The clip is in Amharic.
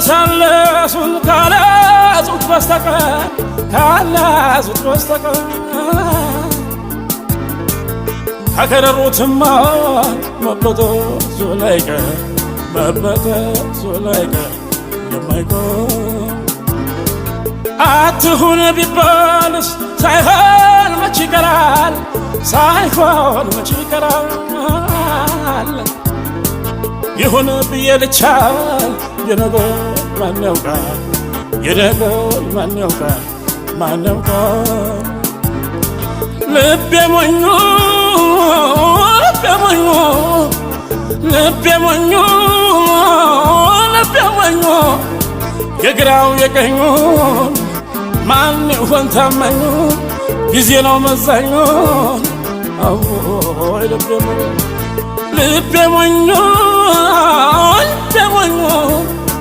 ማለሳለሱን ካላዙት በስተቀር፣ ካላዙት በስተቀር፣ ከከረሩትማ መበጠሱ ላይቀር፣ መበጠሱ ላይቀር የማይቀር። አትሁን ቢባልስ ሳይሆን መች ይቀራል፣ ሳይሆን መች ይቀራል? ይሁን ብዬ ልቻል፣ የነገር ማን ያውቃል፣ የነገር ማን ያውቃል፣ ማን ያውቃል? ልቤ ሞኙ፣ ልቤ ሞኙ፣ ልቤ ሞኙ፣ ልቤ ሞኙ፣ የግራው የቀኙ ማን ይሆን ታማኙ? ጊዜ ነው መዛኙ። አዎይ ልቤ ሞኙ፣ ልቤ ሞኙ፣ ልቤ ሞኙ።